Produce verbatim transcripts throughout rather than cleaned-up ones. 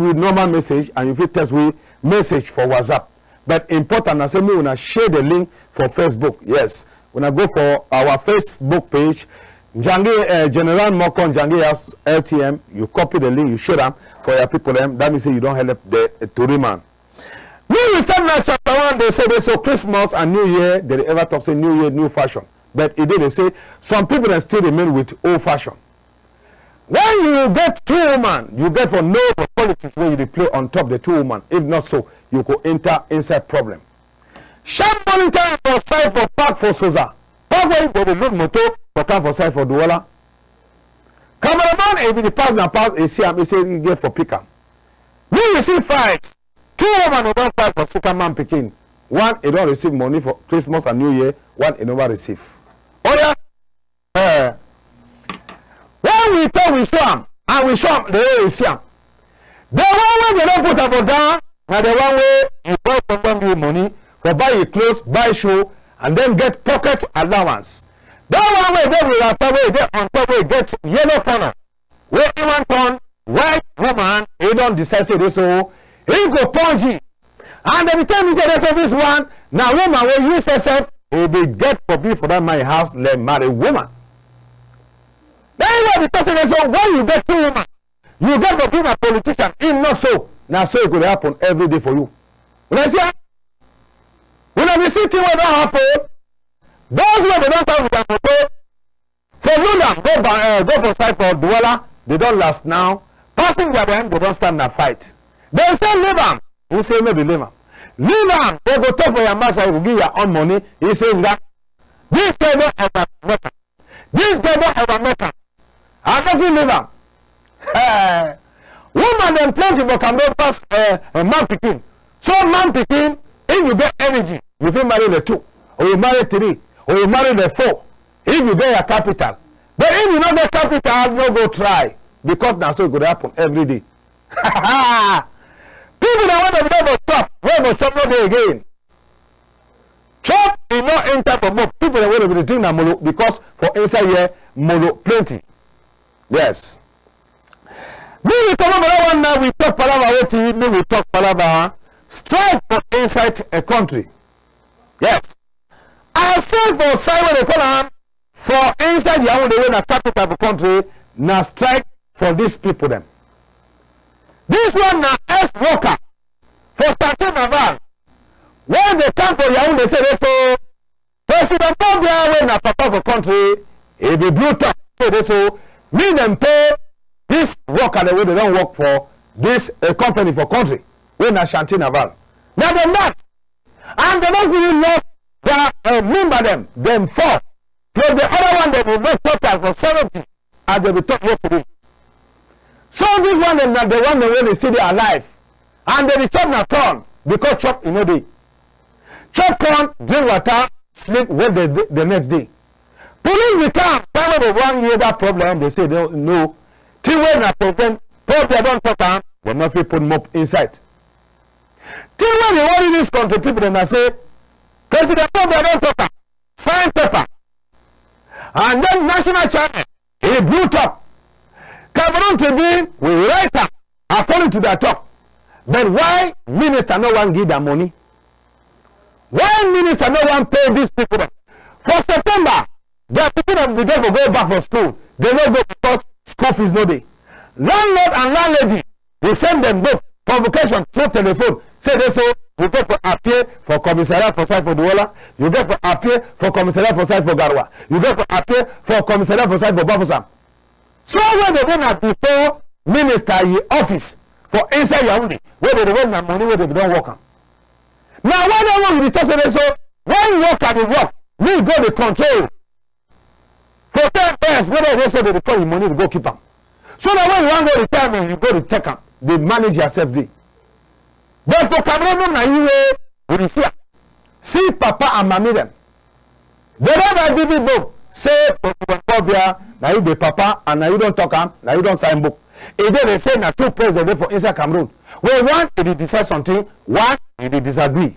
with normal message and you fit text we message for WhatsApp. But important na say make una share the link for Facebook. Yes, una go for our Facebook page, Njangi, eh, General Moko Njangi House L T M. You copy the link, you share am for your people dem. That mean say you don help the, eh, tori man. Make we start na chapter one. Dey say dey so Christmas and New Year, dey dey ever talk say New Year, new fashion. But e dey dey say some people dem still remain with old fashion. When you get two woman, you get for know the politics wey you dey play on top the two woman. If not so, you go enter inside problem. Sharp morning time for side for park for Soza. Park wey dey dey load motor for come for side for Douala. Cameraman, e be the pass na pass, e see am, e say e get for pick am. Make you see fight. Two woman dey don fight for suka man pikin. One e don receive money for Christmas and New Year, one e never receive. Oya, eh, when we talk, we show am, and we show am the way we see am. The one wey dey don put am for down na the one wey you boyfriend don give you money for buy you clothes, buy shoe, and then get pocket allowance. That one wey dey with rasta, wey dey on top, wey get yellow corner, wey e wan turn white woman, e don decide say dey so e go punch yi. And dem tell me say dey so this one na woman wey use herself, e be get for be for that man house like marry woman. Then you be talk say dey so when you get two woman, you get for be na politician. E not so. Na so e go dey happen every day for you. Una see am? Una be see thing wey don happen. Those wey dey don come with their motor, for Lula, go ba-, eh, go for side for Douala, dey don last now. Passenger dem, dey don stand na fight. Dem say leave am. E say no be leave am. Leave am. Dey go talk for your massa, you go give your own money. E say nga. This guy don over make am. This guy don over make am. I no fit leave am. Eh, woman dem plenty for Cameroon pass, eh, eh, man pikin. So man pikin, if you get energy, you fit marry the two, or you marry three, or you marry the four, if you get your capital. But if you no get capital, no go try, because na so e go dey happen every day. People dem wey dem dey for chop, wey go chop no dey again. Chop e no enter for book. People dem wey dem be dey drink na molo, because for inside here molo plenty. Yes. Make we comot for that one now. We talk palava wetin, make we talk palava strike for inside a country. Yes. I say for side wey dey call am for inside Yaoundé, wey na capital for country, na strike for these people dem. This one na ex-worker for Chantier Naval. When dey come for Yaoundé, say dey so President Paul Biya, wey na papa for country, e be blue top. Say dey so make dem pay this worker dem wey dey don work for this, eh, company for country, wey na Chantier Naval. Na dem that, and dem don really lost their, eh, member dem, dem four. Plus the other one dem, dey make total for seventy, as dem be talk yesterday. So this one dem na the one dem wey dey still dey alive, and dem dey chop na corn, because chop e no dey. Chop corn, drink water, sleep, wake the, the next day. Police be come, time wey dey wan hear that problem, dey say no, no. Thing wey na President Paul Biya don talk am, dem no fit put mop inside. Thing wey dey worry this country people dem na say President Paul Biya don talk am, sign paper, and then national chairman, e blue top. Cameroon Tribune, we write am according to their talk. But why minister no wan give their money? Why minister no wan pay these people dem? For September, their pikin dem begin for go back for school. Dem no go because school fees no dey. Landlord and landlady, dey send dem book, convocation through telephone. Say dey so, you get for appear for commissariat for side for Douala, you get for appear for commissariat for side for Garoua, you get for appear for commissariat for side for Bafoussam. So wey dey dey na before minister yi office for inside Yaoundé, wey dey dey wait na money wey dey be don work am. Na why that one we dey talk say dey so, when worker dey work, make e go dey control. For ten years, whether you say dey dey call you money, you go keep am. So that when you wan go retirement, you go dey take am, dey manage yourself dey. But for Cameroon, no na you wey we dey see am. See papa and mami dem. Dey don write big big book say President Paul Biya, na you be papa and na you don talk am, na you don sign book. E dey dey say na two president dey for inside Cameroon. Wey one e dey decide something, one e dey disagree.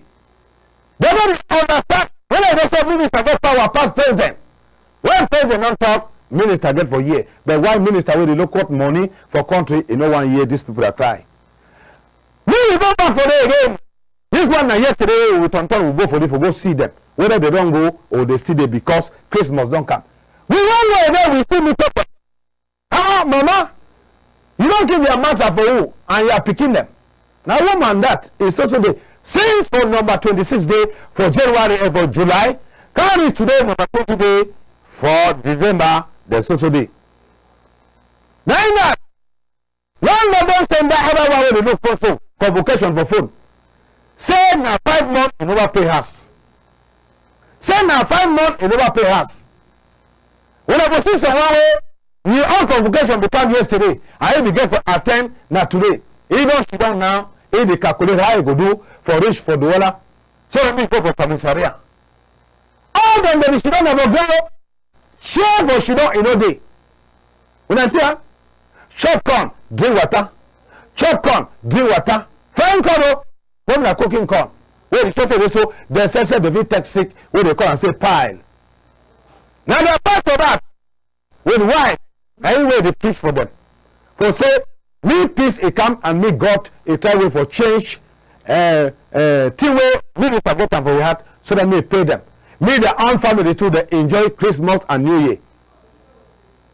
Dem no dey understand. When I dey say minister get power pass president. When president don talk, minister get for hear. But why minister wey dey look out money for country, e no wan hear these people dey cry? we go back for there again. This one na yesterday we turn turn we go for there for go see them. Whether they don go or they still dey because Christmas don come. We wan go there, we still meet up. Ah, mama, you don give your massa for who and your pikin dem? Na woman that is also dey since for number twenty-six day for January and for July. Come reach today number twenty day for December. Dem also dey. Na im that landlord don send that other one wey dey look for phone convocation for phone. Say na five month e never pay house. Say na five month e never pay house. When I go see someone wey yi own convocation be come yesterday, and yi be get for attend na today. Yi don sit down now, yi dey calculate how yi go do for reach for Douala. So let me go for commissariat. All dem dey sit down na for ground. Share for sit down e no dey. Una see am? Chop corn, drink water. Chop corn, drink water. Fine corn o. No be na cooking corn. Wey dey show say dey so dem sef sef dey fit take sick wey dey call am say pile. Na their pastor that with wife na him wey dey preach for dem. For say me peace e come and me God e try way for change uh, uh, thing wey minister get am for yi heart so that me pay dem. Me their own family too dey enjoy Christmas and New Year.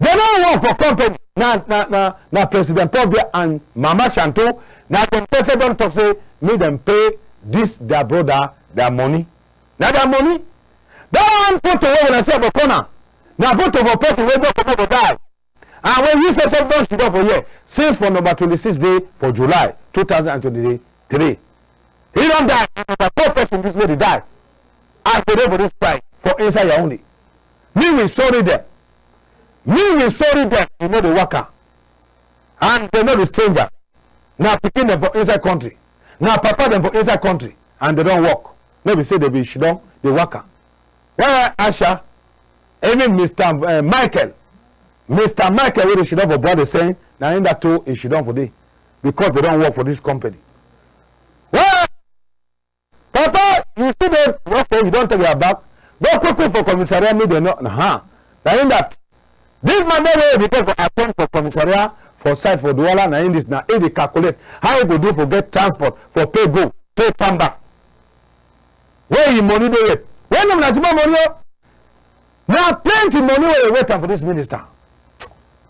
Dem no work for company. Na na na na President Paul Biya and Mama Chantal na dem sef sef don talk say make dem pay this their brother their money. Na their money. That one photo wey una see for corner na photo for person wey don comot for die. And when yi sef sef don sit down for here since for number twenty-six day for July two thousand and twenty-three, yi don die. Na number four person this wey dey die. As dey dey for this strike for inside Yaoundé, me we sorry dem. Me we sorry dem. E no dey waka, and dem no be stranger. Na pikin dem for inside country, na papa dem for inside country, and dem don work. No be say dem be sit down dey waka. Why Asha, even Mister, uh, Michael, Mister Michael wey dey sit down for Bua dey say na him that too e sit down for there because dem don work for this company. Why Papa, you still dey okay, you don take your bag. Go quick quick for commissariat, make dem know. Uh-huh. Na him that. This man wey we take for attend for commissariat for side for Douala, na him this na e dey calculate how e go do for get transport, for pay go, pay come back. Where yi money dey wait? Where no na small money o? Na plenty money wey dey wait am for this minister.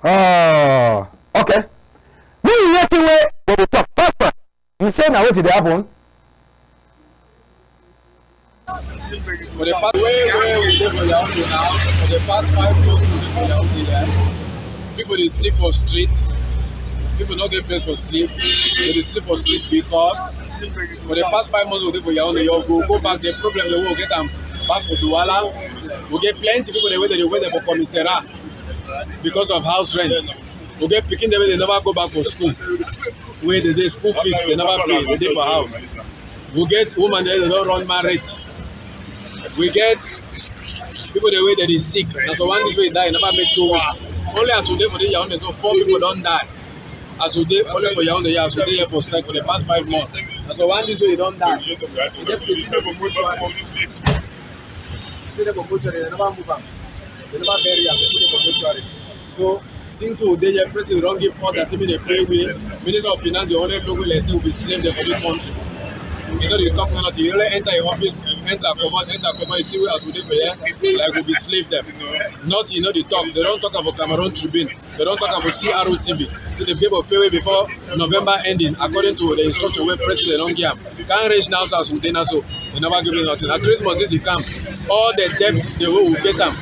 Oh, okay. Me you hear thing wey dem dey talk, pastor. You say na wetin dey happen? For the past, wey wey we dey for Yaoundé now, for the past five months we dey for Yaoundé here, people dey sleep for street. People no get place for sleep. Dem dey sleep for street because for the past five months we dey for Yaoundé, you go go back the problem dem wey we get am back for Douala. We get plenty people dem wey dem dey wait dem for commissariat because of house rent. We get pikin dem wey dem never go back for school. Wey dey dey school fees, dem never pay, dem dey for house. We get woman dem wey dem don run married. We get people dem wey dem dey sick. Na so one this wey die, never make two weeks. Only as we dey for this Yaoundé, so four people don die. As we dey, only for Yaoundé, yeah, as we dey here for strike for the past five months. Na so one this wey don die. E dey for mortuary. Still dey for mortuary, dem never move am. Dem never bury am, e still dey for mortuary. So, since we dey here, president don give order say make dem pay we. Minister of Finance dey only look we like say we be slave dem for this country. E no dey talk nothing. E only enter yi office, enter comot, enter comot. You see we as we dey for here, like we be slave dem. Nothing e no dey talk. Dem don talk am for Cameroon Tribune. Dem don talk am for C R O T V. Say dem get for pay we before November ending, according to the instruction wey president don give am. Come reach now, so as we dey now so, dem never give me nothing. Na Christmas since e come, all the debt dem wey we get am,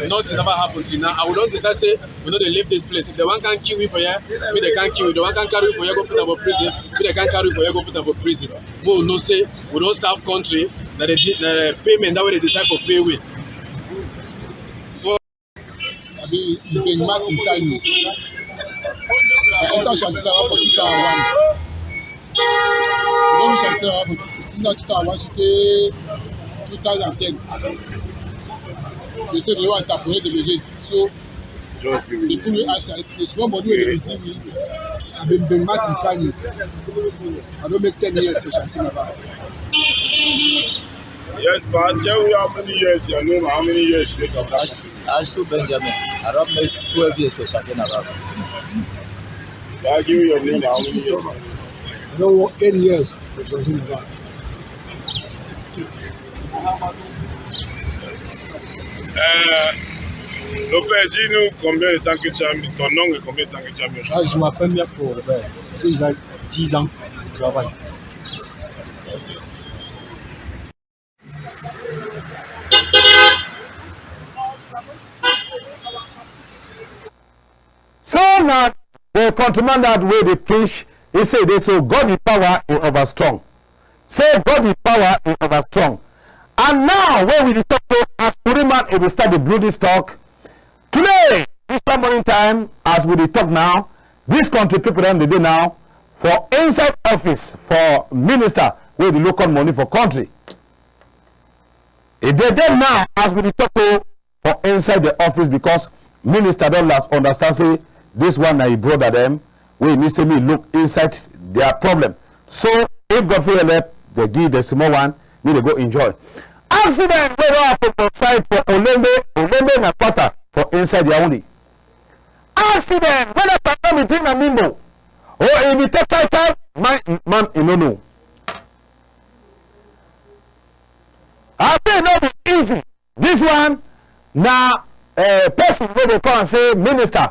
nothing never happen till now. And we don decide say we no dey leave this place. If dem wan come kill we for here, make dem come kill we. If dem wan come carry we for here go put am for prison, make dem come carry we for here go put am for prison. Make we know say we don serve country. Na the, na the payment that wey dem decide for pay we. So I be Mbeng Martin Tanyi. I enter Shanty Lava for two thousand one. I don reach Shanty Lava for since two thousand one to two thousand ten. Dem say dem no wan interpolate dem again. So, people wey ask, the small money wey dem give me, I be Mbeng Martin Tanyi. I don make ten years for Shanty Lava. Yes, but tell me how many years, your name, how many years you dey for Ashu Benjamin. I don make twelve years for Shanty Lava. Can I give you your name, how many years? I don work eight years for something like that. Euh, Lopez, dis-nous combien de temps que tu as mis, ton nom et combien de temps que tu as mis au chômage? Ah, c'est ma première fois, ouais. C'est déjà dix ans de travail. So na the countryman that wey dey preach, he say dey so God the power is over strong. Say God the power is over strong. And now wey we dey talk so, as Kuri man e dey start dey blow this talk, today, this time morning time, as we dey talk now, this country people dem dey dey now for inside office for minister wey dey look out money for country. E dey dey now as we dey talk so for inside the office because minister don last understand say this one na yi brother dem wey e mean say me look inside their problem. So if God fit help, dey give the small one, me dey go enjoy. Accident wey don happen for side for Olembe, Olembe na quarter for inside Yaoundé. Accident wey don happen between na Mimbo. Oh, e be take kai kai, man, man, e no know. I say e no be easy. This one na, eh, person wey dey call am say minister,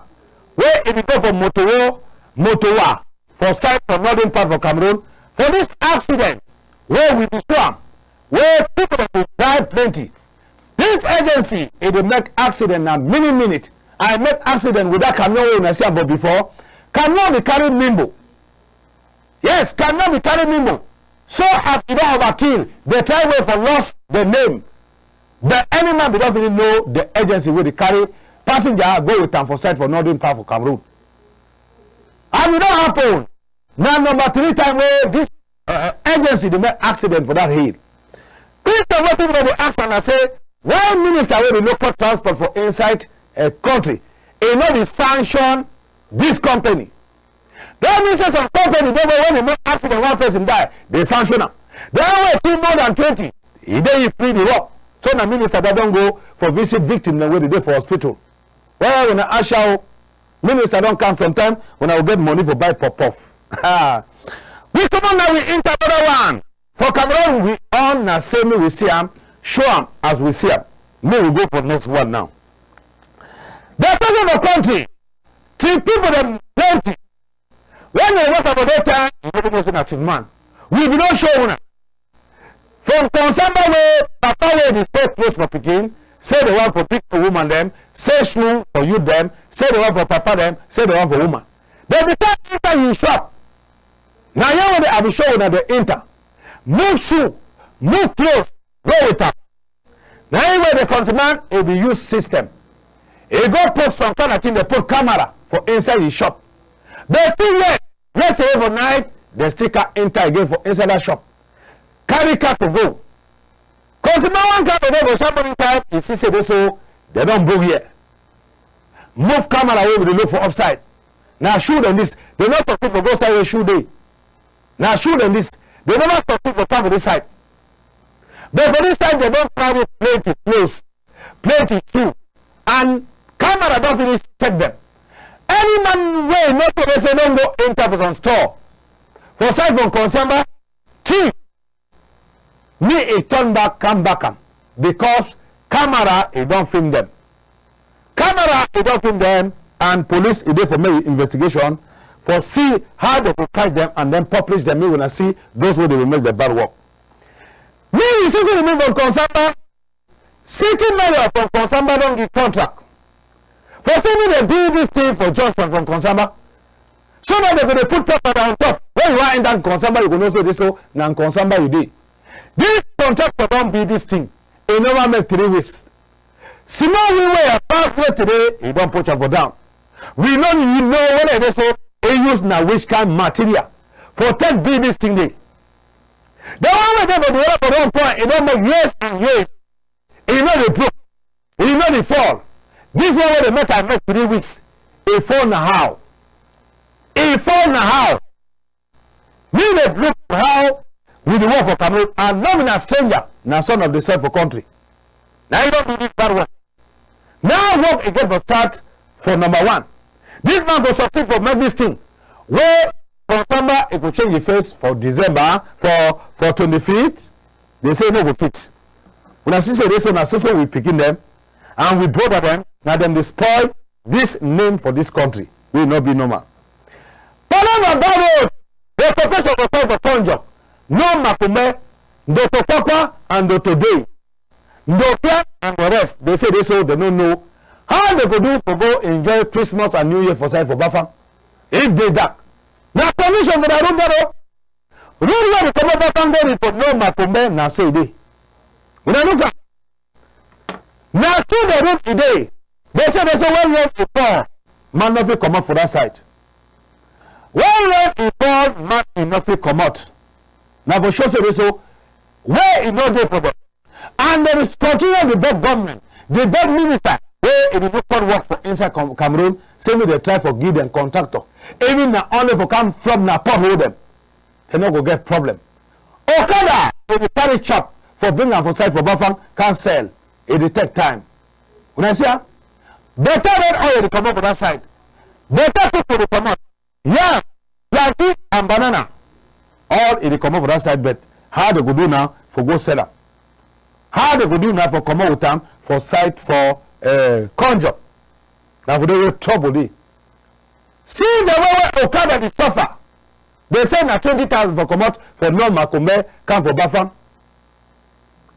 wey e be go for Motowo, Motowa, for side for northern part for Cameroon. For this accident wey we be show am, wey people dem dey die plenty. This agency, e dey make accident na minute minute. I make accident with that camion wey una see am for before. Camion be carry Mimbo. Yes, camion be carry Mimbo. So as e don overkill, dey try way for lost the name. But any man be don finish know the agency wey dey carry passenger go with am for side for northern part for Cameroon. As e don happen, na number three time wey this, uh, agency dey make accident for that hill. Question wey people don dey ask am na say, why minister wey dey look out transport for inside, uh, country, e no dey sanction this company? That mean say some company dey go when e make accident, one person die, dey sanction am. The one wey kill more than twenty, e dey free the work. So na minister that don go for visit victim dem wey dey dey for hospital. Well, una ask o, minister don come sometime, una go get money for buy puff puff. We comot now, we enter another one. For Cameroon, we on na say me we see am, show am as we see am. Me we go for next one now. The person for country, thief people dem plenty. When you work for that time, you no know say na thief man. We be don show una. From Nkongsamba wey papa wey dey sell clothes for pikin, say the one for big for woman dem, sell shoe for youth dem, say the one for papa dem, say the one for woman. Dem be come enter yi shop. Na here wey dey I be show una dey enter. Move shoe, move clothes, go with am. Na him wey the countryman, e be use system. E go post some kind of thing, dey put camera for inside yi shop. But still yet, yesterday for night, dem still come enter again for inside that shop. Carry car to go. Countryman wan come today for sharp morning time, e see say dey so, dem don book here. Move camera wey we dey look for upside. Na shoe dem this. Dem no succeed for go side wey shoe dey. Na shoe dem this. Dem never succeed for come for this side. But for this side, dem don carry plenty clothes, plenty shoe, and camera don finish check dem. Any man wey no tell say don go enter for some store for side for Nkongsamba, thief, me e turn back, come back am, because camera e don film dem. Camera e don film dem, and police e dey for make investigation for see how dem go catch dem and then publish dem, make una see those wey dey make the bad work. Me, you see, say me from Nkongsamba, city mayor from Nkongsamba don give contract for say make dem build this thing for junction from Nkongsamba. So that dem go dey put paper on top. When you wan enter Nkongsamba, you go know say this so na Nkongsamba you dey. This contractor don build this thing. E never make three weeks. Small wind wey e pass yesterday, e don push am for down. We no know whether e dey so e use na which kind material for take build this thing dey. The one wey dey for the other for don turn, e don make years and years. E no dey broke. E no dey fall. This one wey dey make am make three weeks, e fall na how? E fall na how? Me dey look how we dey work for Cameroon, and no be na stranger, na son of the soil for country. Na him don do this bad work. Now work e get for start for number one. This man go succeed for make this thing wey for Samba, e go change the face for December, for, for twenty-fifth. Dem say e no go fit. Wuna see say dey so na so so we pikin dem and we brother dem, na dem dey spoil this name for this country. We no be normal. Palava bad road, the population for side for Konjo, Nord Makumbe, Ndoto Kwakwa and Ndoto Dey. Ndokia and the rest, dem say dey so dem no know how dem go do for go enjoy Christmas and New Year for side for Bafang. If dey dark, na condition for the road there o. Road wey dey comot Bafang go reach for Nord Makumbe, na so e dey. Wuna look am. Na so the road e dey. Dem say dey so when rain e fall, man no fit comot for that side. When rain e fall, man e no fit comot. Na for sure say dey so wey e no dey for dem. And dem is continue dey beg government, dey beg minister wey e dey do court work for inside Cam-, Cameroon, say make dem try for give dem contractor. Even na only for come flop na pothole dem, dem no go get problem. Okada, e dey carry chop for bring am for side for Bafang, come sell. E dey take time. Wuna see am? Better red oil dey comot for that side. Better people dey comot. Yam, plantain and banana, all e dey comot for that side, but how dem go do now for go sell am? How dem go do now for comot with am for side for, eh, Konjo? Na for there wey trouble dey. See the way wey okada dey suffer. Dem say na twenty thousand for comot for Nord Makumbe come for Bafang.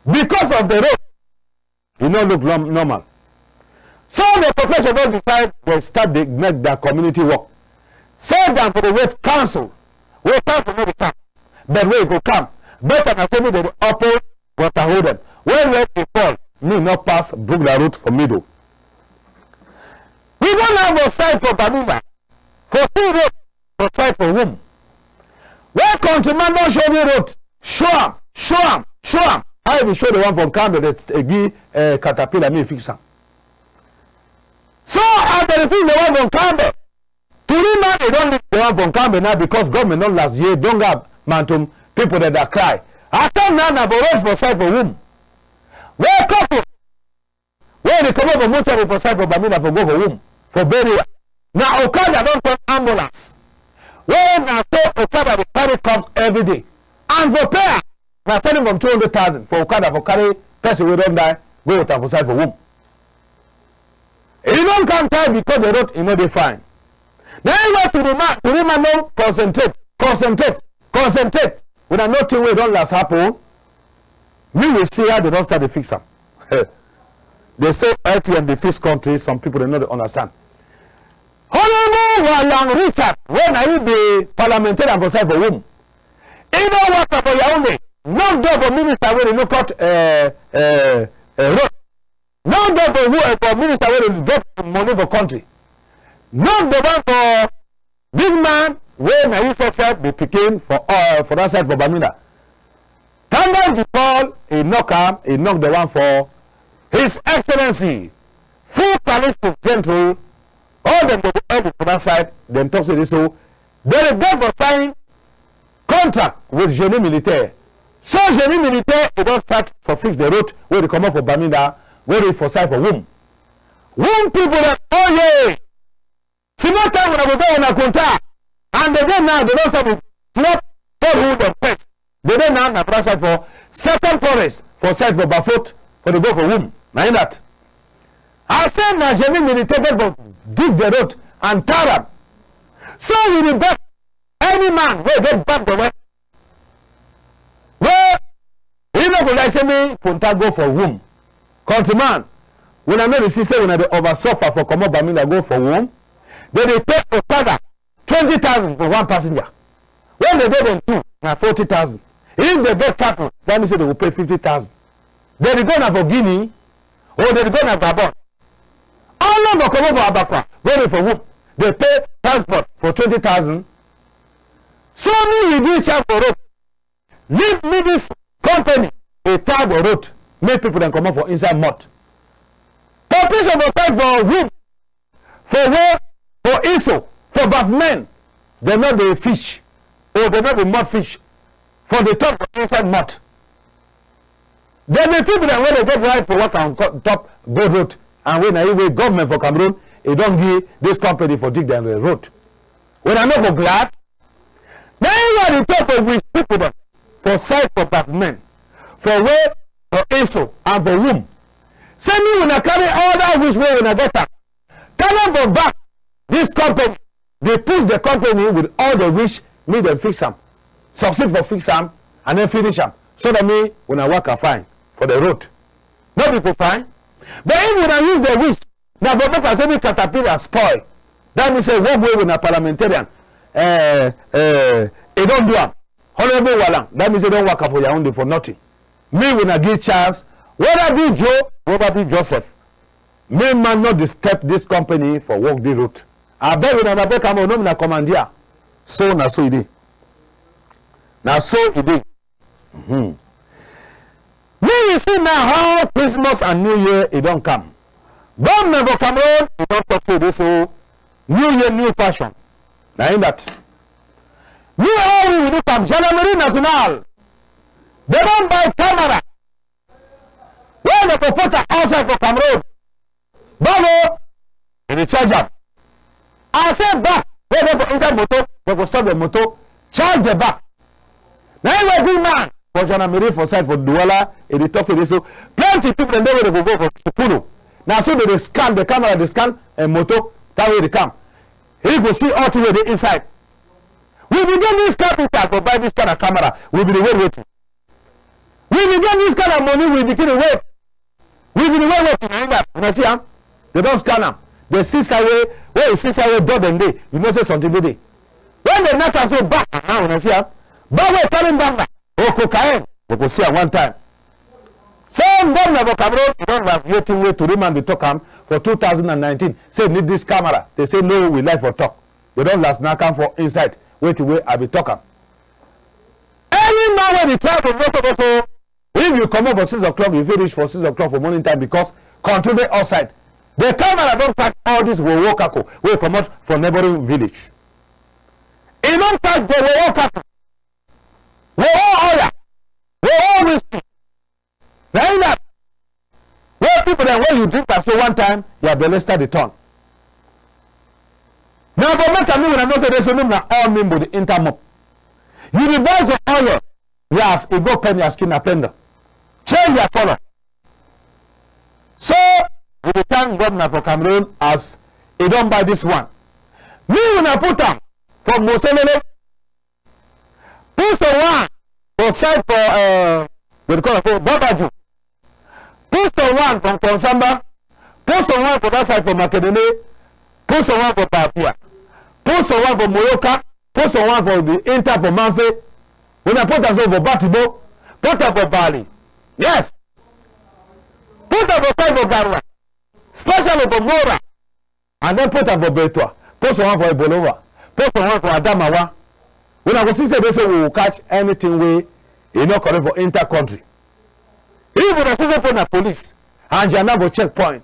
Because of the road, e no look normal. So the population don decide dem start dey make their community work. Say dem for dey wait council, wey council no dey come, but wey e go come. Better na say make dem dey open water hole dem. When rain dey fall, make e no pass Brugla Road for middle. We go now for side for Bamenda, for two road for side for Wum. Wey countryman don show the road, show am, show am, show am. How e be show the one for Nkambe, dey st-, e give, eh, caterpillar make e fix am. So as dem dey fix the one for Nkambe, tori man e don leave the one for Nkambe now because government don last year, don got mantum, people dem dey cry. As time now na for road for side for Wum. Wey coffin wey dey comot for mortuary for side for Bamenda for go for Wum for burial. Na okada don turn ambulance. Wey na so okada dey carry corpse every day. And for pay am, na starting from two hundred thousand for okada for carry person wey don die go with am for side for Wum. E don come time because the road e no dey fine. Na im why tori man, tori man no concentrate, concentrate, concentrate. Wuna know thing wey don last happen. Make we see how dem don start dey fix am. Dem say L T M dey fix country, some people dem no dey understand. Honourable Walang Richard, wey na yi be parliamentarian for side for Wum, e don waka for Yaoundé, knock door for minister wey dey look out, eh, eh, eh, road. Knock door for who, eh, for minister wey dey drop money for country. Knock the one for big man wey na yi sef sef be pikin for, uh, for that side for Bamenda. Tanda Paul, e knock am, e knock the one for His Excellency, full Calixtus Gentry, all dem dey early for that side, dem talk say this so, dem dey beg for sign contract with Génie Militaire. So Génie Militaire e don start for fix the road wey dey comot for Bamenda, wey dey for side for Wum. Wum people dem, oh yeah! Small time wuna go get wuna kwanta. And dey dey now, dey don start to flop pothole dem first. Dey dey now na for that side for Second Forest, for side for Bafut, for dey go for Wum. Na im that. I say na Génie Militaire get for dig the road and tar am. So we dey beg any man wey get bad belle, wey e no go like say make kwanta go for Wum. Countryman, wuna no dey see say wuna dey over suffer for comot Bamenda go for Wum? Dem dey pay okada twenty thousand for one passenger. When dem dey dem two, na forty thousand. If dem get couple, that mean say dem go pay fifty thousand. Dem dey go na for Guinea, or dem dey go na Gabon. All of dem comot for Abakwa, wey dey for Wum, dey pay transport for twenty thousand. So make we give chance for road. Leave me this company, e tar the road, make people dem comot for inside mud. Population for side for Wum, for where, for Esu, for Bafmen, dem no dey fish, or dem no dey mud fish, for dey top for inside mud. Dem be people dem wey dey get right for work and co-, top good road, and wey na yi wey government for Cameroon, e don give this company for dig dem the road. Wuna no go glad? Anywhere dey talk for wish people dem, for side for government, for way, for Esu and for womb. Say me una carry all that wish wey una get am, carry am for back. This company dey push the company with all the wish, make dem fix am, succeed for fix am, and then finish am, so that me una waka fine for the road. No be go fine? But if una use the wish, na for make am say me caterpillar spoil. That mean say work wey una parliamentarian, eh, eh, e don do am. Honorable Walang, that mean say don waka for Yaoundé for nothing. Me una give chance, whether be Joe, whether be Joseph. Me man no disturb this company for work the road. Abeg una, una beg am o, no be na commandia. So na so e dey. Na so e dey. Mhm. Me you see now how Christmas and New Year e don come. Government for Cameroon e don talk say this so New Year, new fashion. Na in that. Me all we, we do come, Gendarmerie Nationale. Dem don buy camera wey dem go put am outside for Cameroon. Bag o, dem dey charge am. I say bag wey dey for inside motor, dem go stop the motor, charge the bag. Na him wey big man for gendarmerie for side for Douala, e dey talk say this so plenty people dem dey wey dem go go for school o. Na so dem dey scan, the camera dey scan, eh, motor, time wey dey come. He go see all thing wey dey inside. We be get this capital for buy this kind of camera. We be dey wait, wait. We be get this kind of money, we be dey wait. We be dey wait, wait. Na that, una see am? Dem don scan am. Dem see side wey, wey you see side wey door dem dey, you know say something dey dey. When dem knack am so back, ah, una see am? Back wey carry banga or cocaine, dem go see am one time. Some governor for Cameroon, e don last year thing wey tori man be talk am for two thousand and nineteen. Say need this camera. Dem say no, we like for talk. Dem don last knack am for inside. Wetin wey I be talk am. Any man wey dey travel, no suppose so. If you comot for six o'clock, you fit reach for six o'clock for morning time because control dey outside. The camera don catch all this wowo kako wey comot for neighboring village. E don catch the wowo kako, wowo oya, wowo whiskey. Na in that wey people dem wey you drink am so one time, your belle start dey turn. Na for make am make una know say this so no be na all mimbo dey enter mop. You dey buy some oil, yes, e go pen your skin na penda, change your color. So we dey thank governor for Cameroon as e don buy this one. Me una put am for Moselele, put some one for side for, uh, we dey call am for Babaju. Put some one for Konsamba. Put some one for that side for Makedene. Put some one for Bafia. Put some one for Moyoka. Put some one for the enter for Mamfe. When I put am so for Batibo, put am for Bali. Yes. Put am for side for Garua. Especially for Mora. And then put am for Betua, put some one for Ebolova, put some one for Adamawa. Una go see say this so we will catch anything wey e no correct for enter country. If una so so put na police and gendarme for checkpoint,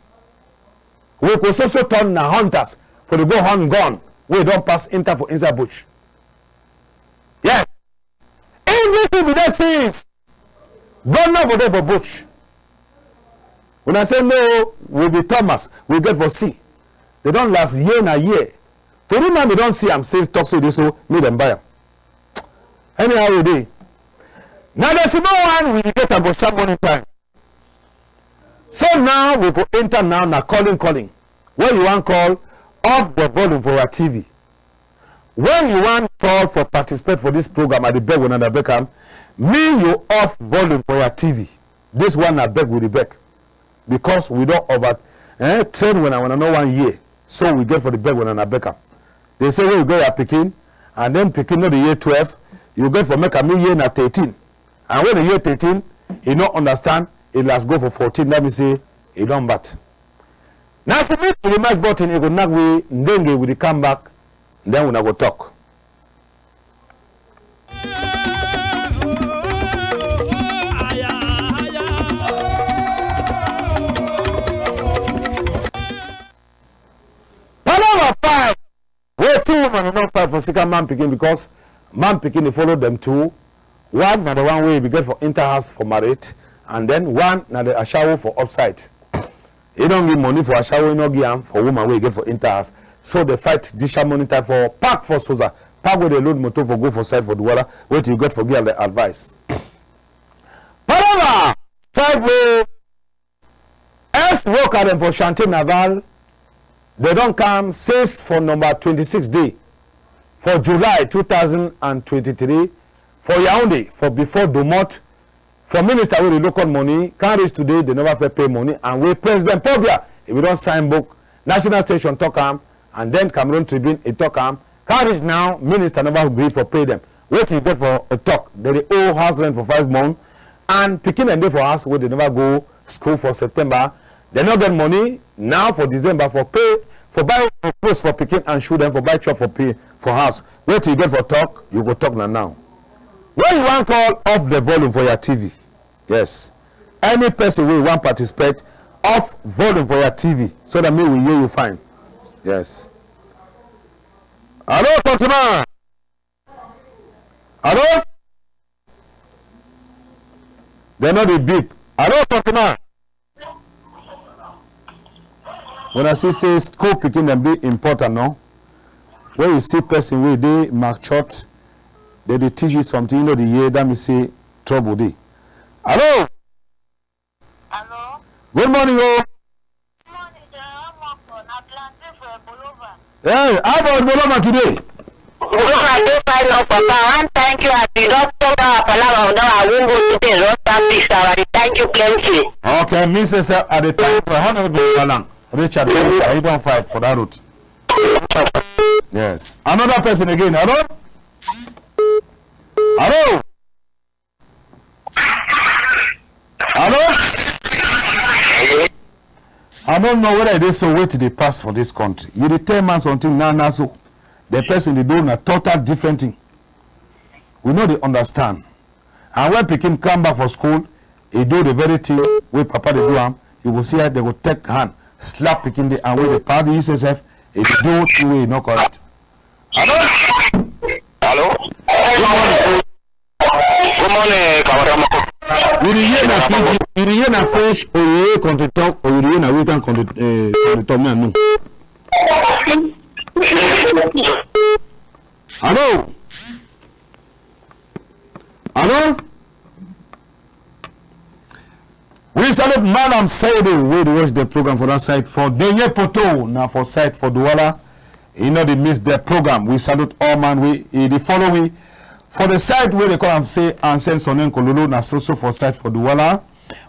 we go so so turn na hunters for the go hunt gun wey don pass enter for inside bush. Yes. If this thing be dey since, governor for dey for bush. Una say no, we be Thomas, we get for see. Dem don last year na year. Tori man dem don see am since talk say this so make dem buy am. Anyhow we dey. Na the small one we dey get am for sharp morning time. So now we go enter now na calling calling. When you wan call, off the volume for your T V. When you wan call for participate for this program, I dey beg una, I beg am, me you off volume for your T V. This one na beg we dey beg. Because we don over, eh, train una, una no wan hear. So we get for dey beg una, I beg am. Dem say when you get your pikin, and then pikin no dey hear twelve, you get for make am make hear na thirteen. And when e hear thirteen, e no understand, e last go for fourteen, that mean say e don bad. Na for me, e dey match button, e go knack we ndenge, we dey come back, then una go talk. Palava five. Wey two woman don fight for sika man pikin, because man pikin dey follow dem two. One na the one wey e be get for enter house for married, and then one na the ashawo for upside. E don give money for ashawo, e no give am for woman wey e get for enter house. So dey fight this sharp morning time for park for Soza. Pack wey dey load motor for go for side for Douala. Wetin you get for give am the advice? Palava! Five wey ex-worker dem for Chantier Naval, dem don come since for number twenty-six day for July two thousand and twenty-three for Yaoundé for before domot for minister wey dey look on money, come reach today, dem never fit pay money, and wey President Paul Biya, e be don sign book, national station talk am, and then Cameroon Tribune, e talk am, come reach now, minister never gree for pay dem. Wetin you get for a talk? Dem dey owe house rent for five months, and pikin dem dey for house wey dem never go school for September. Dem no get money now for December for pay, for buy clothes for pikin and shoe dem, for buy chop for pay for house. Wetin you get for talk? You go talk na now. When you wan call, off the volume for your T V. Yes. Any person wey wan participate, off volume for your T V so that me we hear you fine. Yes. Hello, countryman. Hello? Dem no dey beep. Hello, countryman. When I see say school pikin dem dey important, no? When you see person wey dey matured, dem dey teach you something, you no dey hear, that mean say trouble dey. Hello? Hello? Good morning o. Good morning, General Moko. Na Plantain for Ebolova. Hey, how about Ebolova today? Ebolova dey fine, no, Papa. I wan thank you as you don talk our palava, we don, I won't go today, don start fix our. I dey thank you plenty. Okay, me say, sir, I dey thank you. How many people galang? Richard, he don fight for that road. Yes. Another person again. Hello? Hello? Hello? I don't know whether e dey so, wetin dey pass for this country. You dey tell man something now, now so the person dey do na total different thing. We no dey understand. And when pikin come back for school, e do the very thing wey papa dey do am. You go see how dem go take hand slap pikin dey, and wey the party sef, e dey do thing wey e no correct. Hello? Hello? Good morning. Good morning, Kamara Moko. You dey hear na French, you dey hear na French, or you hear country talk, or you dey hear na African country, eh, country talk, me I know. Hello? Hello? We salute Madam Saido, wey dey watch the program for that side for Denye Poto, na for side for Douala. E no dey miss the program. We salute all man wey e dey follow we for the side wey dey call am say Ancien Sonnen Kololo, na so so for side for Douala.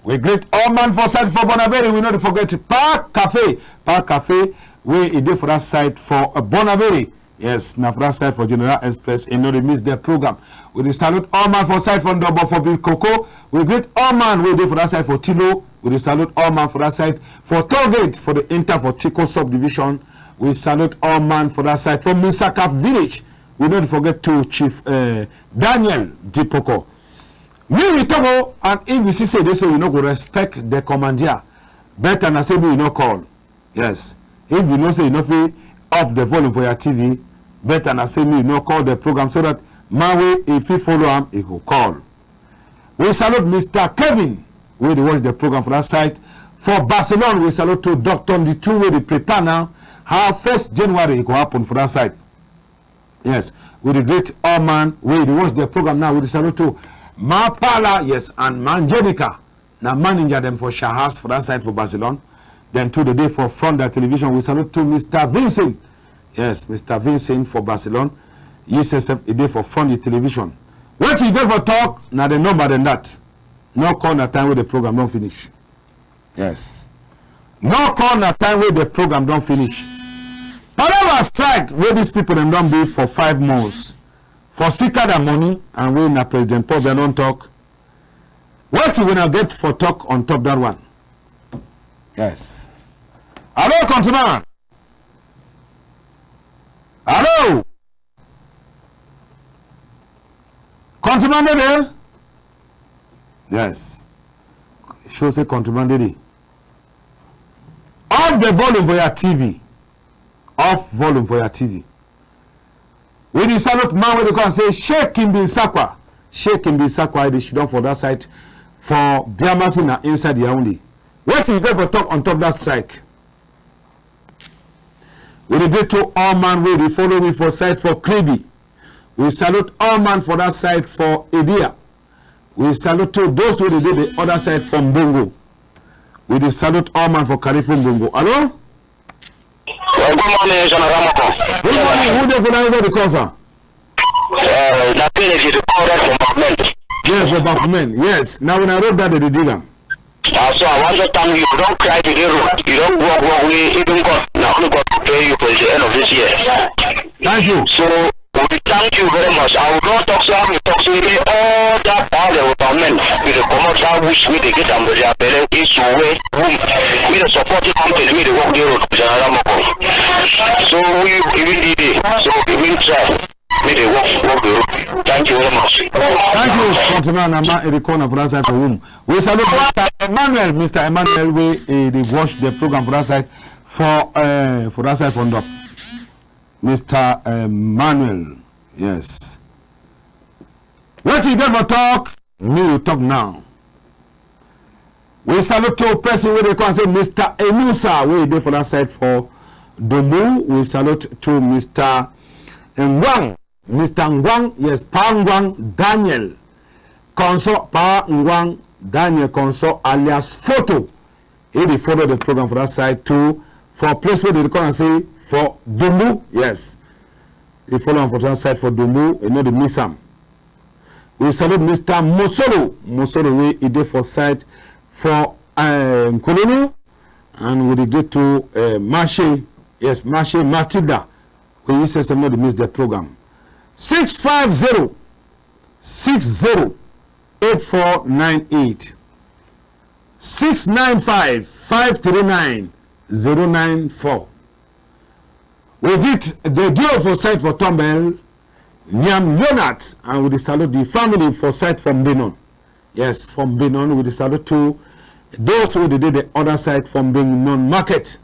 We greet all man for side for Bonaberi. We no dey forget Park Cafe, Park Cafe wey e dey for that side for, uh, Bonaberi. Yes, na for that side for General Express, e no dey miss the program. We dey salute all man for side for Ndobo for Big Coco. We greet all man wey dey for that side for Tilo. We dey salute all man for that side for Toll Gate for the enter for Tiko subdivision. We salute all man for that side for Misaka village. We no dey forget to Chief, eh, Daniel Dipoko. Me we talk o, and if you see say dey so you no go respect the commandia, better na say me you no call. Yes. If you know say you no fit off the volume for your T V, better na say me you no call the program so that man wey e fit follow am, e go call. We salute Mister Kevin, wey dey watch the program for that side. For Barcelona, we salute to Doctor Nditu, wey dey prepare now how first January e go happen for that side. Yes, we dey greet all man wey dey watch the program now. We dey salute to Ma Pala, yes, and Ma Angelica. Na manager dem for Shahas for that side for Barcelona. Then too, dey dey for front that television. We salute to Mister Vincent. Yes, Mister Vincent for Barcelona. Yes, sef, e dey for front the television. Wetin you get for talk? Na the number dem that. No call na time wey the program don finish. Yes. No call na time wey the program don finish. Palava strike wey these people dem don be for five months for seek other money, and wey na President Paul Biya don talk. Wetin una get for talk on top that one? Yes. Hello, countryman. Hello. Countryman dey there? Yes. Show say countryman dey there. Off the volume for your T V. Off volume for your T V. We dey salute man wey dey call am say Sheikh Kimbi Sakwa. Sheikh Kimbi Sakwa, e dey sidon for that side for Biamasi, na inside Yaoundé. Wetin you get for talk on top that strike? We dey greet to all man wey dey follow me for side for Kribi. We salute all man for that side for Edia. We salute to those wey dey dey the other side for Mbongo. We dey salute all man for Carrefour Mbongo. Hello? Well, good morning, General Moko. Good morning. Who dey for that inside the call, sir? Uh, na Pele dey call that from Bafmen. Yeah, for Bafmen. Yes. Now when I wrote that, they dey dig am. Uh, so I want to thank you. You don cry today road. You don work, work. We even God. Na only God go pay you for the end of this year. Thank you. So we thank you very much. I will not talk so. I will talk so. Make all that power the government with the comot that wish we dey get am with their belle issue wey whom we dey support the company, we dey work the road, General Moko. So we even did it. So we even try. Make dey work, work the road. Thank you very much. Thank you, Continua Nama, in the corner for that side for whom. We salute Mister Emmanuel, Mister Emmanuel, we uh, dey watch the program for that side for uh, for that side for Ndop. Mister Emmanuel, yes. Wetin you get for talk? Me you talk now. We salute to person wey dey call say Mister Enusa wey dey for that side for Dumbu. We salute to Mister Ngwang. Mister Ngwang, yes, Pa Ngwang Daniel. Konso Pa Ngwang Daniel Konso alias Photo. He dey follow the program for that side too. For place wey dey call am say for Dumbu, yes. He follow am for that side for Dumbu, he no dey miss am. We salute Mister Mosolo, Mosolo wey e dey for side for uh, Nkololo, and we dey greet to uh, Mashe, yes, Mashe Matilda, wey he say say no dey miss the program. Six five zero, six zero, eight four nine eight, six nine five, five three nine, zero nine four. We greet the D O for side for Tombel, Nyam Leonard, and we dey salute the family for side from Benin. Yes, from Benin, we dey salute to those wey dey dey the other side from Benin market.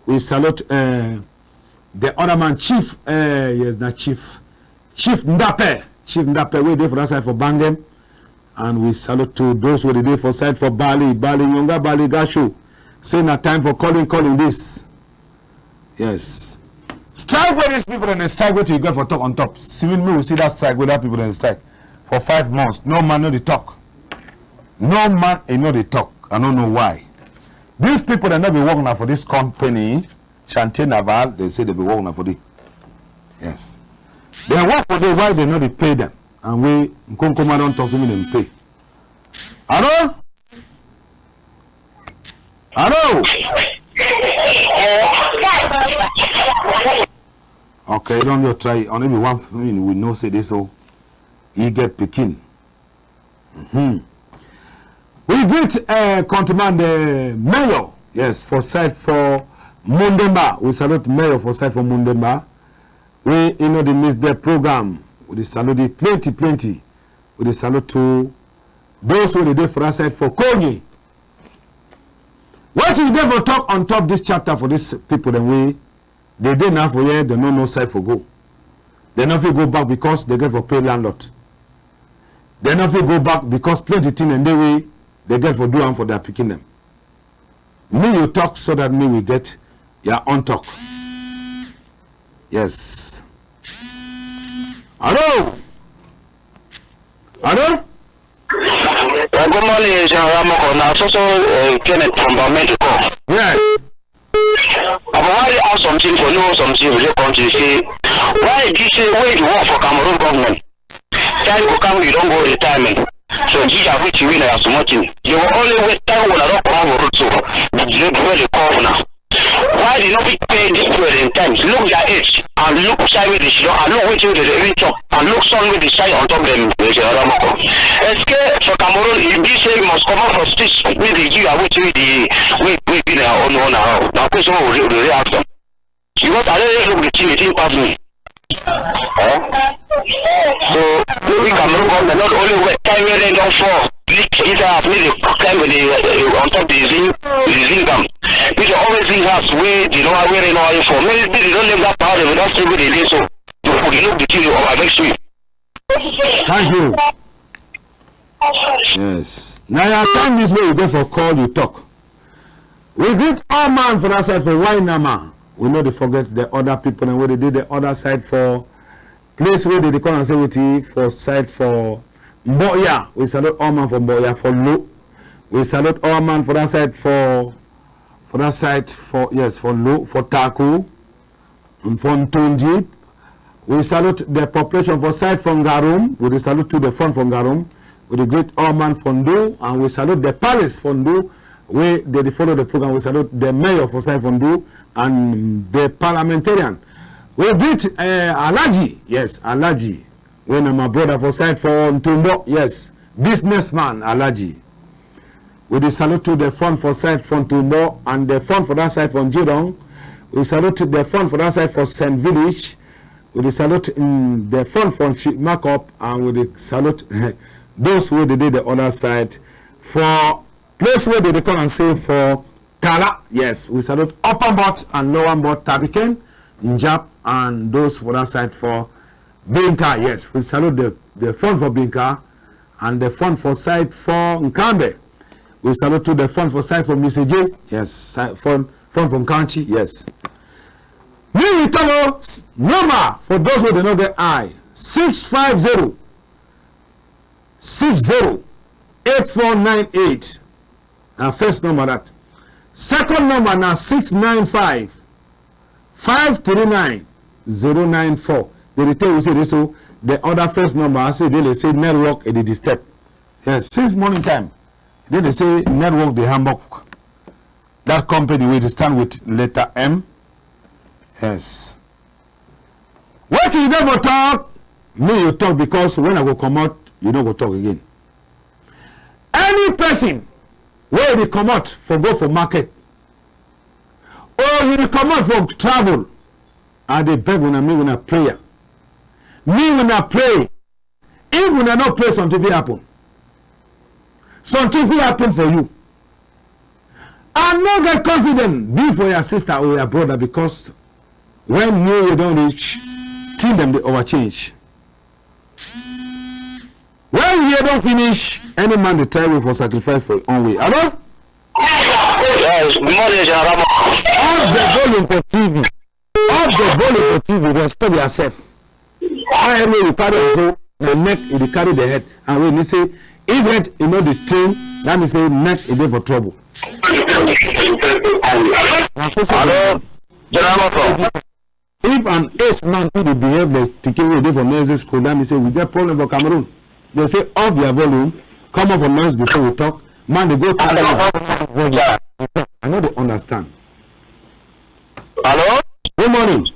We salute uh, the other man, Chief, uh, yes, na Chief, Chief Ndape, Chief Ndape, wey dey for that side for Bangem. And we salute to those wey dey dey for side for Bali, Bali, Nyonga, Bali, Gashu. Say na time for calling, calling this. Yes. Strike wey these people dem dey strike, wetin you get for talk on top? See, when me we see that strike wey that people dem dey strike for five months, no man no dey talk. No man e no dey talk. I no know why. These people dem no be work na for this company, Chantier Naval, dem say dem be work na for there. Yes. Dem work for there, why dem no dey pay dem? And wey Nkonkoma don talk say make dem pay. Hello? Hello? Okay, you don just try. Only be one thing we know say this so he get pikin. Mm-hmm. We greet uh, countryman the mayor, yes, for side for Mundemba. We salute mayor for side for Mundemba. We you know dey miss the program. We dey salute the plenty plenty. We dey salute to those wey dey dey for that side for Konyi. Wetin you dey for talk on top this chapter for these people dem wey dey dey now for here, dem no know side for go. Dem no fit go back because dem get for pay landlord. Dem no fit go back because plenty thing dem dey wey dem get for do am for their pikin dem. Me you talk so that me we get your own talk. Yes. Hello? Hello? Uh, good morning, General Moko. Na so so uh, Kenneth from Bamenda call. Yes. I go wan ask something for know something for your country. Say, why e be say wey you work for Cameroon government, time go come you don go retirement. So give am wetin wey na your small thing. You go only wait time wey una don comot for road so, the road wey dey call una. Why dem no fit pay this people dem time? Look their age and look side wey dem sit down and look wetin dem dey even chop and look sun wey dey shine on top dem, Mister Ramoko. Est-ce que for Cameroon e be say you must comot for street make dem give you wetin wey dey wey wey be na your own own na how? Na question wey we dey really ask am. Because I don really look the thing, the thing pass me. Eh? So maybe Cameroon government not only wait time wey rain don fall, leak inside house, make dey climb with the uh, on top the zinc, the zinc am. Make dey always zinc house wey dey no wey rain no wan fall. Maybe dey don leave that power dem don stay wey dey dey so. So we dey look the thing dey over vex me. Thank you. Yes. Na your time this wey you go for call you talk. We greet all man for that side for Wainama. We no dey forget the other people dem wey dey dey the other side for Place wey dey dey call am say wetin for side for Mboya. We salute all man for Mboya, for Lo. We salute all man for that side for, for that side for, yes, for Lo, for Taku, and for Ntondiep. We salute the population for side for Ngarum. We dey salute to the fon for Ngarum. We dey greet all man for Ndu, and we salute the palace for Ndu, wey dey dey follow the program. We salute the mayor for side for Ndu and the parliamentarian. We greet, eh, Alhaji, yes, Alhaji, wey na my brother for side for Ntumbo, yes, businessman Alhaji. We dey salute to the fon for side for Ntumbo and the fon for that side for Njidong. We salute the fon for that side for Saint Village. We dey salute, mm, the fon for Nshi Markup, and we dey salute those wey dey dey the other side for place wey dey dey call am say for Tala. Yes, we salute Upper Mbot and Lower Mbot, Tabiken, Njap, and those for that side for Binka. Yes, we salute the, the fon for Binka and the fon for side for Nkambe. We salute to the fon for side for Misaje. Yes, si-, fon, fon for Nkanchi. Yes. Me we talk, oh, s-, number for those wey dey no get eye. Six five zero, six zero, eight four nine eight. Na first number that. Second number na six nine five, five three nine, zero nine four. Dey dey tell you say dey so the other first number, I say dey dey say network, e dey disturb. Yes, since morning time, dey dey say network dey hamburg. That company wey dey stand with letter M. Yes. Wetin you dey for talk? Me you talk, because when I go comot, you no go talk again. Any person wey dey comot for go for market, or you dey comot for travel, I dey beg una, make una prayer. Make una pray. If una no pray, something fit happen. Something fit happen for you. I no get confidence be for your sister or your brother, because when New Year don reach, thing dem dey overchange. When year don finish, any man dey try way for sacrifice for him own way. Hello? Yes, good morning, General. Off the volume for T V. Off the volume for T V. Respect yourself. I know you carry am so, na neck e dey carry the head. And when you say, if head e no dey train, that mean say neck e dey for trouble. Na so so. Hello, General. If an aged man fit dey behave like pikin wey dey for nursery school, that mean say we get problem for Cameroon. Dey say off your volume, come off for noise before we talk. Man dey go turn off volume. I no dey understand. Hello? Good morning.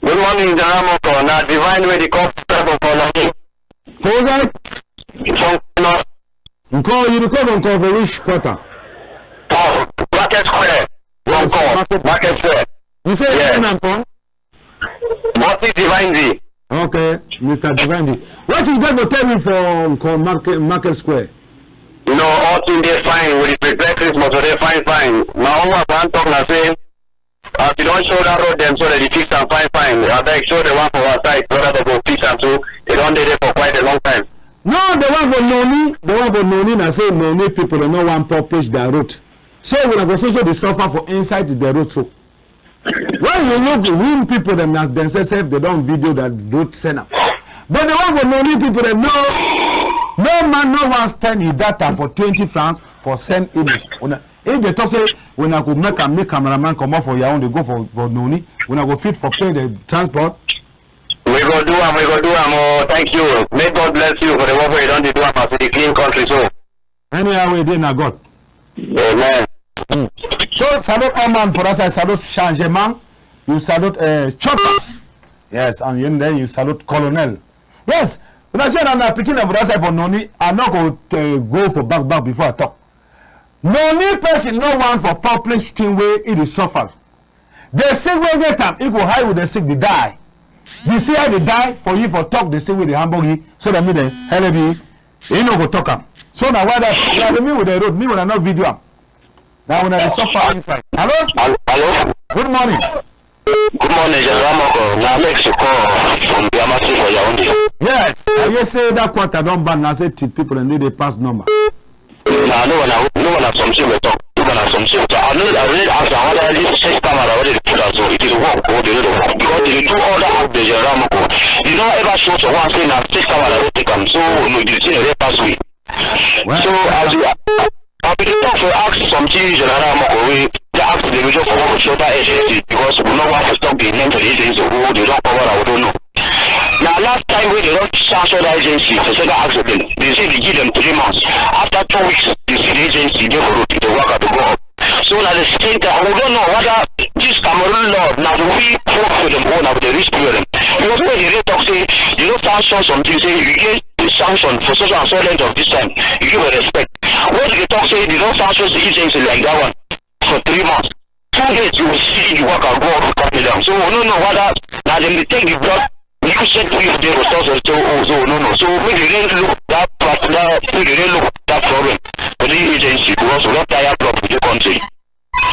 Good morning, General Moko. Na Divine wey dey call for Nonini. For which side? From Nko. Nko, you dey call from Nko for which quarter? For Market Square. Yes, Nko. Market Square. You say your name na Nko? Bossy Divine D. Okay, Mister Divine D. What you get for tell me for Nko Market, Market Square? No, all thing dey fine. We dey prepare Christmas, we dey fine, fine. My own work I wan talk na say, as you don show that road dem so that dey fix am fine, fine. Abeg, show the one for our side, so that dem go fix am too. E don dey there for quite a long time. No, the one for Noni, the one for Noni na say Noni people dem no wan publish their road. So we go so so dey suffer for inside the road so. When you look, real people dem na themselves sef, dey don video that road send am. But the one for Noni people dem, no, no man no wan spend his data for twenty francs for send image. Una, if dey talk say una go make am, make cameraman comot for Yaoundé go for, for Noni, una go fit for pay the transport. We go do am, we go do am. Oh, thank you. May God bless you for the work wey you don dey do am as we dey clean country so. Anyhow wey e dey na God. Amen. Mm. So salute all man for that side, salute Changement, you salute, uh, Choppers. Yes, and you, then you salute Colonel. Yes, una see na, na pikin dem for that side for Noni, I no go, uh, go for back back before I talk. Noni person no wan for publish thing wey e dey suffer. The sick wey get am, e go high with the sick, dey die. You see how dey die for you for talk the sick wey dey hamburg you, so that me the hell be, e no go talk am. So na why that, na the me with the road, me when I no video am. Na when I dey suffer inside. Hello? Hel-, hello? Good morning. Good morning, General Moko. Na Alex you call from Biamasi for Yaoundé. Yes, I hear say that quarter don ban. Na say thief people dem dey dey pass number. Na no one, no one assumption we talk. No one assumption. So I know, I really ask am whether this six camera wey dey put So it is work or they no dey work because they dey do all that act the General Moko. They no ever show someone say na six hours I don take am. So no, the thing dey pass we. So as we, I be dey talk for ask something General Moko wey dey ask the major for one social agency because we no want to talk the name for the agency who they don cover and we don't know. Na last time wey they don sanction that agency for second accident, they say they give them three months. After two weeks, they see the agency dey for road, the worker dey go up. So na the same time, we don't know whether this Cameroon law na the we poor for them or na the rich people dem. Because when they dey talk say they don sanction something, say you get the sanction for such and so length of this time, you give a respect. When they talk say they don sanction the agency like that one for three months, two days you will see the worker go up to cut me down. So we no know whether na dem dey take the blood, you set people dey responsible. So oh, so we no know. So make the rain look that part, that make the rain look that problem for the agency because we don tire blood for the country.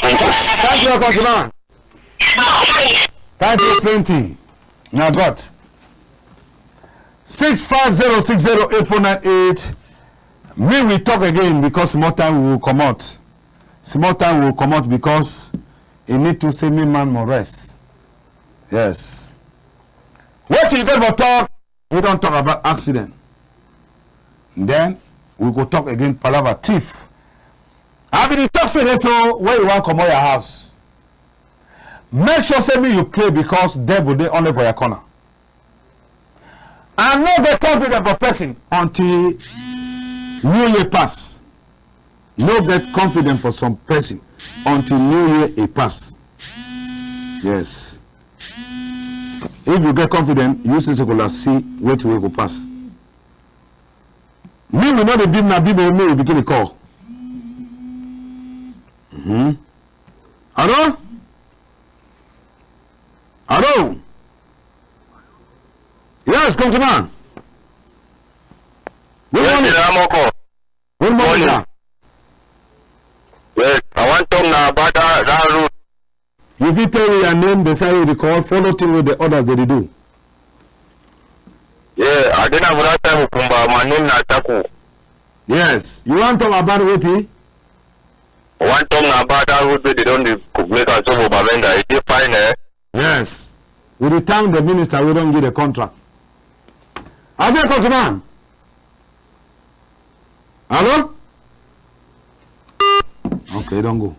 Thank you. Thank you, countryman. Thank you plenty. Na God. Six five zero six zero eight four nine eight. Me we talk again because small time we will comot. Small time we will comot because e need to say me man more rest. Yes. Wetin you get for talk? We don talk about accident. Then we go talk again palava thief. I be dey talk say dey so when you wan comot your house, make sure say me you pray because devil dey only for your corner. And no get confidence for person until New Year pass. No get confidence for some person until New Year e pass. Yes. If you get confidence, you see say go la see wetin wey go pass. Me we no dey beep na beep o, me we begin dey call. Mm-hmm. Hello? Hello? Yes, countryman. Good morning. Yes, General Moko. Good morning, sir. Yes, I wan talk na about that, that road. You fit tell me your name, the side wey you dey call, follow thing wey the others dey dey do. Yeah, I dey na for that time Kumba. My name na Taku. Yes, you wan talk about wetin? I wan talk na about that road wey they don dey make am so for Bamenda. E dey fine, eh? Yes, we dey thank the minister wey don give the contract. I say, countryman. Hello? Okay, e don go.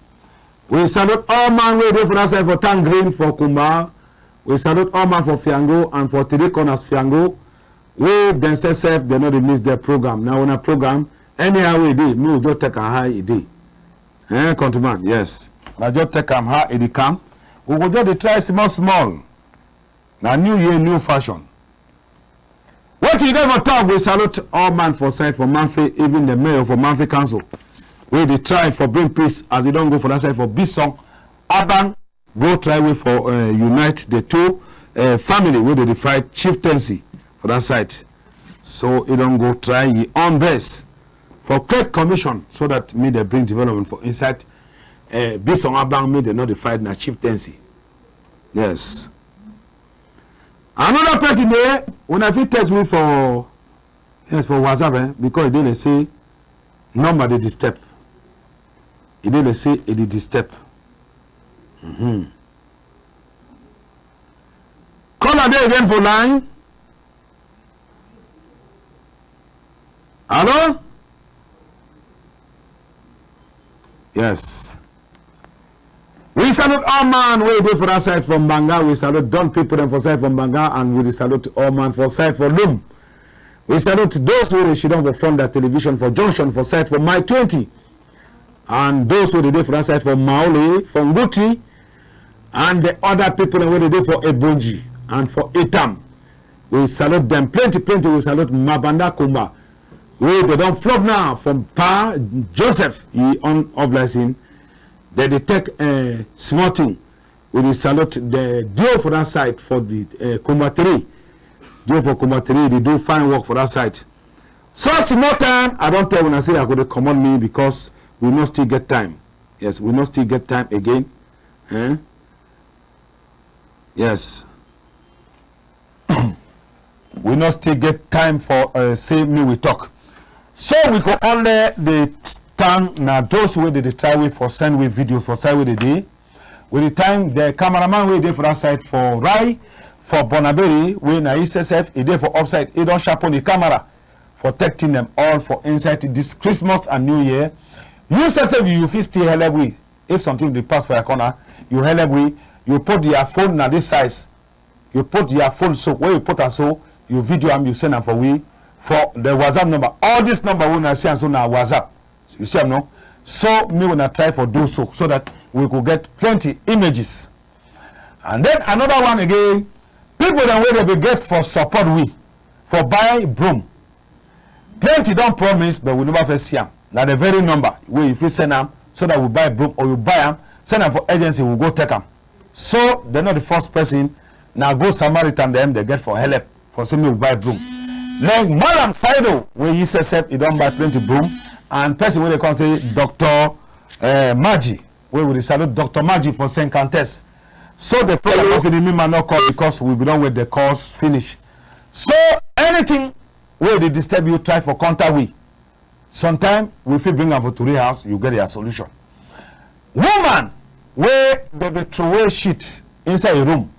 We salute all man wey dey for that side for Town Green for Kumba. We salute all man for Fiango and for Three Corners Fiango. Wey dem sef sef, dem no dey miss their program. Na una program, anyhow wey e dey, me we just take am how e dey. Eh, countryman, yes. Na just take am how e dey come. We go just dey try small small. Na new year, new fashion. Wetin you get for talk? We salute all man for side for Mamfe, even the mayor for Mamfe Council. Wey dey try for bring peace as e don go for that side for Bisong, Abang, go try way for, uh, unite the two, uh, family wey dey dey fight chieftaincy for that side. So e don go try yi own best for create commission so that make dem bring development for inside, uh, Bisong Abang, make dem no dey fight na chieftaincy. Yes. Another person dey, una fit text me for, yes, for WhatsApp, eh, because e dey like say number dey disturb. E dey like say e dey disturb. Mm-hmm. Caller dey again for line. Hello? Yes. We salute all man wey dey for that side for Mbanga. We salute don people dem for side for Mbanga, and we dey salute all man for side for Lum. We salute those wey dey sit down for front that television for junction for side for Mile twenty, and those wey dey dey for that side for Maole, for Nguti, and the other people dem wey dey dey for Ebonji and for Etam. We salute dem plenty plenty. We salute Mabanda Kumba wey dey don flop now from Pa Joseph yi own off license. Dem dey take, eh, small thing. We dey salute the D O for that side for the, eh, Kumba three. D O for Kumba three dey do fine work for that side. So small time, I don tell una say I go dey comot me because we no still get time. Yes, we no still get time again. Eh? Yes. We no still get time for, uh, say me we talk. So we go only dey thank na those wey dey dey try we for send we video for side wey dey dey. We dey thank the cameraman wey dey for that side for Rai, for Bonaberi, wey na yi sef sef, e dey for upside. E don sharpen the camera for take thing dem all for inside this Christmas and New Year. You sef sef, you fit still help we. If something dey pass for your corner, you help we. You put your phone na this size. You put your phone so, when you put am so, you video am, you send am for we for the WhatsApp number. All this number wey una see am so na WhatsApp. You see am, no? So make una try for do so, so that we go get plenty images. And then another one again, people dem wey dey be get for support we for buy broom. Plenty don promise, but we never first see am. Na the very number wey you fit send am so that we buy broom, or you buy am, send am for agency, we go take am. So dem not the first person. Na good Samaritan dem dey get for help for say make we buy broom. Like Malam Saido, wey yi sef sef, e don buy plenty broom, and person wey dey come say Doctor eh, Maji, wey we dey salute Doctor Maji for Saint Cantes. So the program don finish, me man no call because we be don wait the calls finish. So anything wey dey disturb you, try for contact we. Sometime we fit bring am for Tori House, you get your solution. Woman wey dey be throway shit inside your room,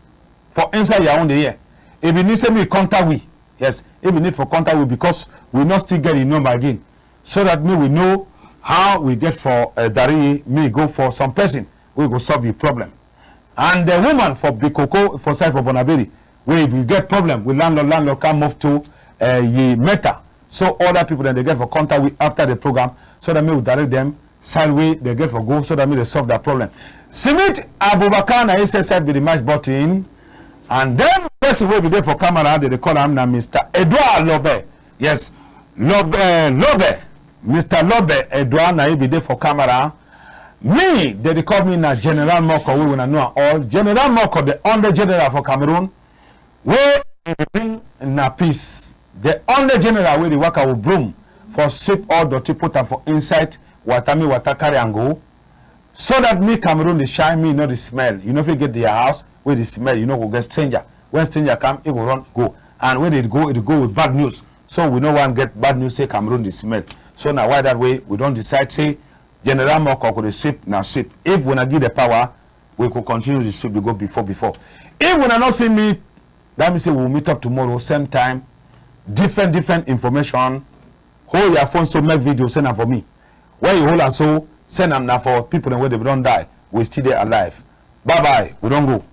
for inside your own dey here, e be need say me contact we. Yes, e be need for contact we because we no still get the number again, so that me we know how we get for uh, Dari me go for some person wey go solve the problem. And the woman for Bikoko for side for Bonaberi, wey we get problem with landlord, landlord come move to uh, yi matter. So other people dem dey get for contact we after the program, so that me we direct them side wey dey get for go, so that me dey solve that problem. Simit Abubakar na yi sef sef be the match button, and then person wey be dey for camera, dey dey call am na Mister Edouard Lobe. Yes, Lobe, Lobe, Mister Lobe Edouard na yi be dey for camera. Me, dey dey call me na General Moko, wey una know am all. General Moko, the only general for Cameroon, wey e dey bring na peace. The only general wey dey waka with broom for sweep all dirty, put am for inside water, me water carry am go. So that me Cameroon dey shine, me no dey smell. You no fit get their house wey dey smell, you no go get stranger. When stranger come, e go run go. And when dey go, e dey go with bad news. So we no wan get bad news say Cameroon dey smell. So na why that way we don decide say General Moko go dey sweep na sweep. If una give the power, we go continue the sweep dey go before before. If una no see me, that mean say we will meet up tomorrow, same time, different different information. Hold your phone so make video send am for me. When you hold am so, send am na for people dem wey dey don die. We still dey alive. Bye bye. We don go.